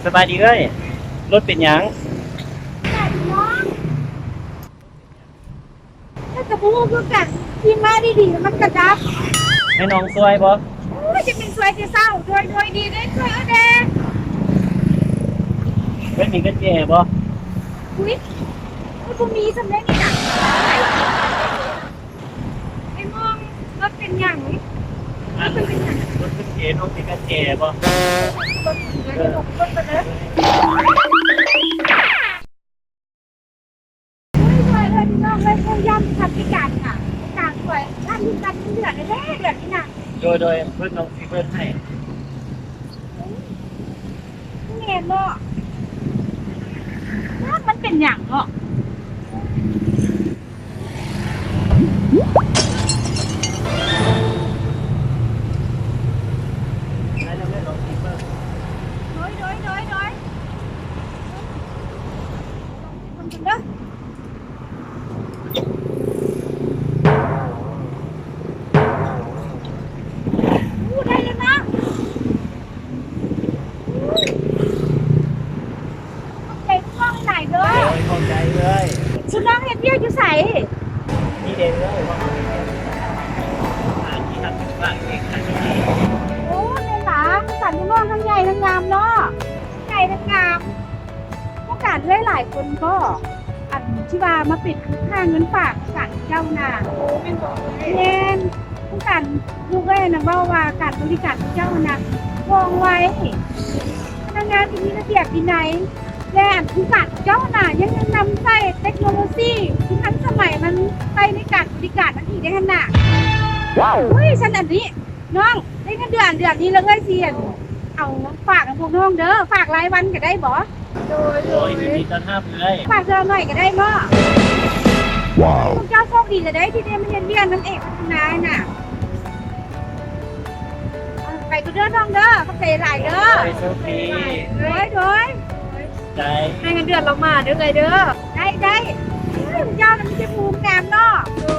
ສະບາຍດີເອື້ອຍ, ລົດເປັນຫຍັງ? ແຕ່ນ້ອງ ແຕ່ກໍບໍ່ຮູ້ຄືກັນ, ຂີ່ມາດີໆ ມັນກໍດັບ. ໃຫ້ນ້ອງຊ່ວຍບໍ່? ໂອ້ຍ ຈະເປັນຊ່ວຍແຕ່ເຊົ້າ. ໂດຍ ໂດຍ ດີເດ້, ຊ່ວຍເອົາແດ່. ເອື້ອຍມີກຸນແຈບໍ່? ອຸ້ຍ ໂອ້ຍ ບໍ່ມີສ່ຳໃດນີ້ນະ. ໄອ້ມອງ ລົດເປັນຫຍັງ? ລົດເປັນຫຍັງ? ລົດເປັນເກ ນ້ອງມີກຸນແຈບໍ່? ລົດເປັນເກ ລົດເປັນເກ. ໂອ້ຍ ຊ່ວຍເອີຍ ພີ່ນ້ອງເອີຍ, ພະຍາຍາມທຳພິການນະ, ການຊ່ວຍ ງານເດືອນ ເດືອນນີ້ນະ. ໂດຍ ໂດຍ ເບິ່ງ ນ້ອງຊິເບິ່ງໃຫ້. ແມ່ນເນາະ, ມັນເປັນຫຍັງເນາະ? ໂດຍ ໂດຍ ໂດຍ ໂດຍ. ໂອ້ ໄດ້ແລ້ວນະ. ຂອບໃຈທຸກຄົນຫຼາຍເດີ. ໂດຍ ຂອບໃຈເອື້ອຍ. ຊຸມນ້ອງເຮັດວຽກຢູ່ໃສ? ນີ້ເດ້ເອື້ອຍ ວ່າເຮົາເຮັດວຽກຢູ່ ອ່າ ທີ່ຮັບຢູ່ບ້ານເອງ. ໂອ້ ແມ່ນລະ, ສັນນ້ອງທັງໃຫຍ່ທັງງາມເນາະ. ໃຫຍ່ທັງງາມ. ໂຄງການເອື້ອຍຫຼາຍຄົນກໍ ອັນທີ່ວ່າມາເປັນລູກຄ້າເງິນຝາກຂອງເຈົ້ານະ. ໂອ້ ແມ່ນບໍ່? ແມ່ນ. ໂຄງການລູກເອື້ອຍນະເວົ້າວ່າການບໍລິການຂອງເຈົ້ານະ ວ່ອງໄວ, ພະນັກງານທີ່ມີລະບຽບວິໄນ ແລະ ອັນໂຄງການຂອງເຈົ້ານະ ຍັງນຳໃຊ້ເຕັກໂນໂລຊີທີ່ທັນສະໄໝ ມັນໃຊ້ໃນການບໍລິການນຳອີກເດ້ຫັ້ນນະ. ວ້າວ ໂອ້ຍ ຊັ້ນອັນນີ້ ນ້ອງ ໄດ້ເງິນເດືອນ ເດືອນນີ້ລະ ເອື້ອຍຊິ ອັນ ເອົາຝາກນຳພວກນ້ອງເດີ, ຝາກລາຍວັນກໍໄດ້ບໍ? ໂດຍ ໂດຍ ຍິນດີຕ້ອນຮັບເອື້ອຍ. ຝາກເທື່ອໜ້ອຍກໍໄດ້ເນາະ. ວ້າວ ພວກເຈົ້າໂຊກດີລະເດ້ ທີ່ໄດ້ມາເຮັດວຽກນຳເອກພັດທະນານະ. ເອີ ໄປກໍເດີນ້ອງເດີ, ຂອບໃຈຫຼາຍເດີ. ໂດຍ ໂຊກດີ. ໂດຍ ໂດຍ. ໃຈ ໃຫ້ເງິນເດືອນລາວມາເດີເອື້ອຍເດີ. ໄດ້ ໄດ້. ເອີ ເຈົ້ານະມີແຕ່ຜູ້ງາມເນາະ. ໂດ